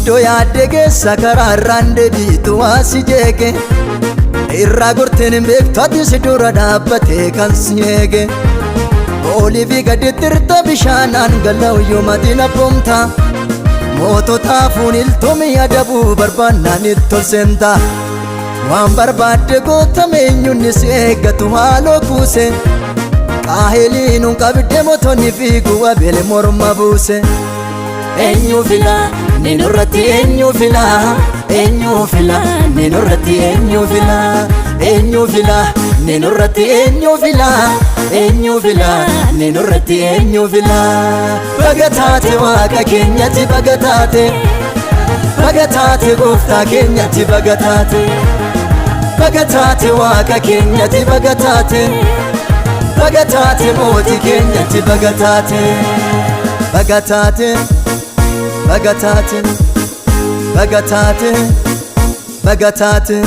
Iddoo yaadde keessa karaarraan deebiitu waa si jeeqe. Irraa gorteen hin beektu ati si dura dhaabbatee kan si eege. Olii fi gadi tirta bishaanaan gala'u yoo matiin abboomta. Moototaa fuuniltoomii adabuu barbaannaan itti ol seenta. Waan barbaadde gootame eenyuun si eeggatu haaloo kuuse. Qaaheliin hun qabdee mootonni fiigu abeele morma buuse. Eenyu fila ni nurratti eenyu fila eenyu fila ni nurratti eenyu fila eenyu fila ni nurratti eenyu fila eenyu fila ni nurratti eenyu fila. Baga taate waaqa keenyatti baga taate baga taate gooftaa keenyatti baga taate baga taate waaqa keenyatti baga taate baga taate mootii keenyatti baga taate baga taate. Baga taate, baga taate, baga taate,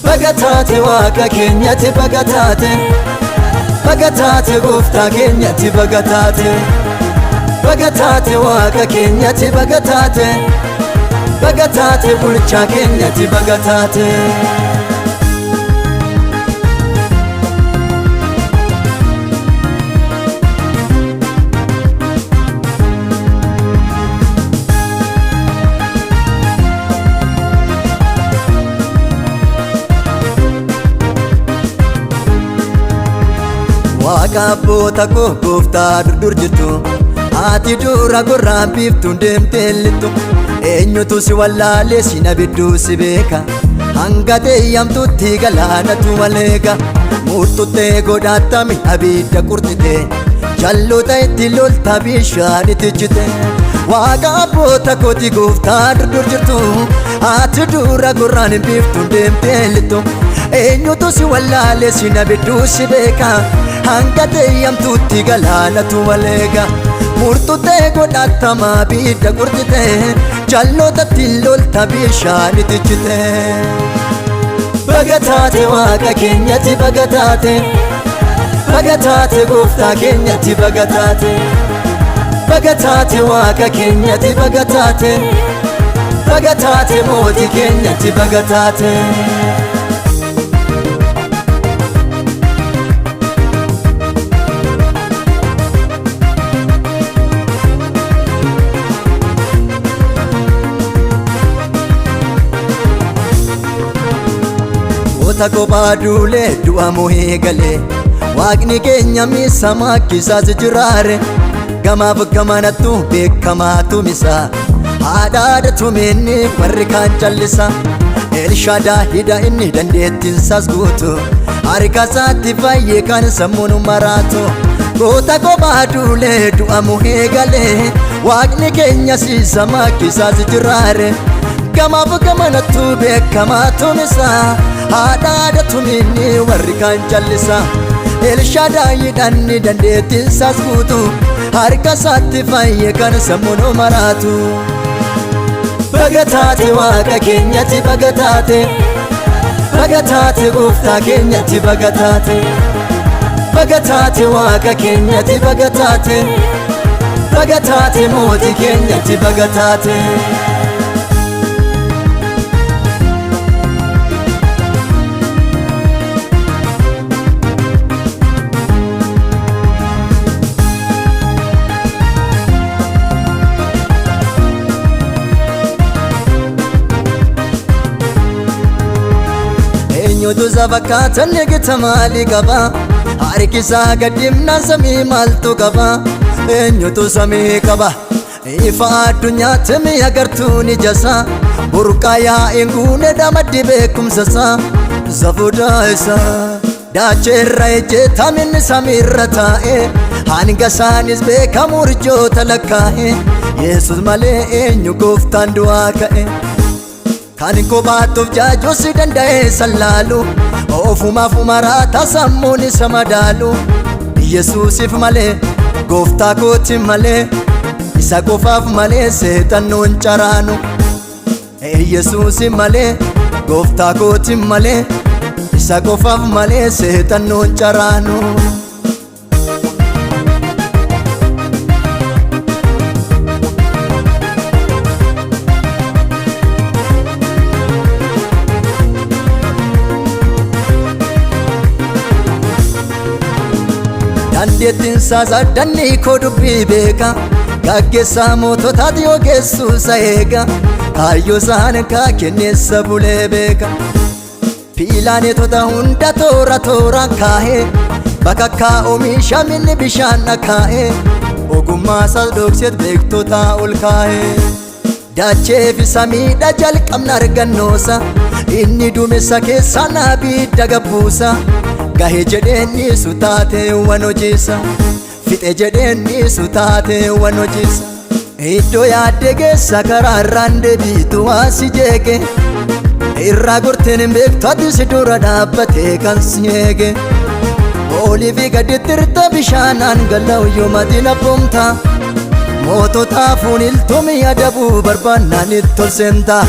baga taate waaqa keenyatti baga taate, baga taate gooftaa keenyatti baga taate, baga taate waaqa keenyatti baga taate, baga taate bulchaa keenyatti baga taate. Waaqa abboota koo gooftaa durdur jirtu ati dura gorraan biiftuun deemtee lixxu eenyutu si wallaalee si na bidduu si beeka hanga teeyyamtutti galaanatu waleega murtuttee godhattami abidda qurxite jalloota itti lolta bishaan itti jite Waaqa abboota kooti gooftaa durdur jirtu ati dura gorraan biiftuun deemtee lixxu eenyutu si wallaalee si na bidduu si beeka hanga teeyyamtutti galaanatu waleega murtuttee godhattama abidda qurxite jallootatti lolta bishaan itti jite. Baga taate waaqa keenyatti baga taate baga taate gooftaa keenyatti baga taate baga taate waaqa keenyatti baga taate baga taate mootii keenyatti baga taate. Goota kophaa duulee du'a muhee galee waaqni keenya miisa maakkisaas jiraare gamaaf gamanattu beekamaatu misa haadha haadha tumeenni warri kaan callisa Elshadaa hidha inni dandeettiinsaas guutu harka isaatti fayyee kan sammuun maraatu goota kophaa duulee du'a muhee galee waaqni keenya siisa maakkisaas jiraare gamaaf gamanattu beekamaatu misa haadha haadha tuminni warri kaan callisa Elshaadaayiidhaan dandeettiinsaas guutu harka isaatti fayyee kan sammuun maraatu. Baga taate waaqa keenyatti baga taate baga taate gooftaa keenyatti baga taate baga taate waaqa keenyatti baga taate baga taate mootii keenyatti baga taate. Eenyutu isa fakkaatan gita maalii qaba? Harki isaa gadhimnaan samii maaltu qaba? Eenyutu samii qaba? Ifa addunyaatti mi'a gartuun ija isaa burqaa yaa'een guune damaddi beekumsa isaa zafuudaa isaa. Daacheerra ejjeetaminni samiirra taa'e hanga isaanis beekamu urjoota lakkaa'e Yesus malee eenyu gooftaan du'aa ka'e. Kan kophaatuuf jaajuu si danda'e sallaalu ofumaaf maraata sammuun isa madaalu Yesuusiif malee gooftaa kooti malee isa qofaaf malee seexannoon caraanu Yesuusi malee gooftaa kooti malee isa qofaaf malee seexannoon caraanu. Dandeettiin saasaddanni koo dubbii beeka. Gaggeessaa moototaati yoo geessuusa eega. Kaayyoo isaan kaa kenneessa bulee beeka. Piilaaneetota hunda toora tooraan kaa'ee bakakkaa oomisha minni bishaan dhakaa'ee ogummaa isaas dhokseet beektota ol kaa'ee. Dachee fi samiidha jalqabna argannoosa inni duumessa keessaa naabidda gabbuusa gahee jedheen dhiisu taateewwan hojiisa fixe jedheen dhiisu taateewwan hojiisa. Iddoo yaadde geessa karaarraan deebiitu waasi jeeqe irraa gorteen hin beektu ati si dura dhaabbatee kan si eege. Olii fi gaditti irta bishaanaan gala'u yoo matiin abboomta. Mootota fuuniltuumi adabuu barbaannaan itti tolseenta.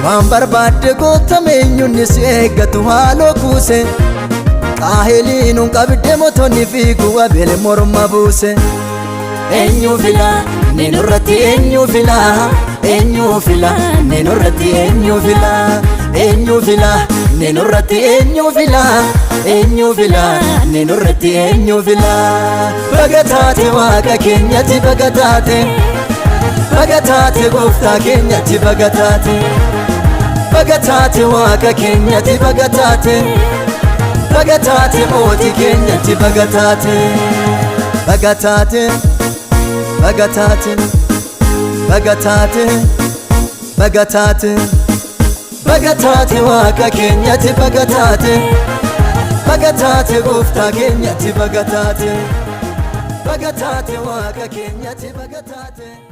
Waan barbaadde gootame eenyuun si eeggatu haaloo kuuse. Qaaheliin hun qabde mootonni fiigu abeel morma buuse. Eenyu fila ni nurratti eenyu fila eenyu fila ni nurratti eenyu fila eenyu fila ni nurratti eenyu fila eenyu fila ni nurratti eenyu fila. Baga taate waaqa keenyatti baga taate baga taate gooftaa keenyatti baga taate baga taate waaqa keenyatti baga taate baga taate mootii keenyatti baga taate baga taate baga taate baga taate baga taate baga taate waaqa keenyatti baga taate baga taate gooftaa keenyatti baga taate baga taate waaqa keenyatti baga taate.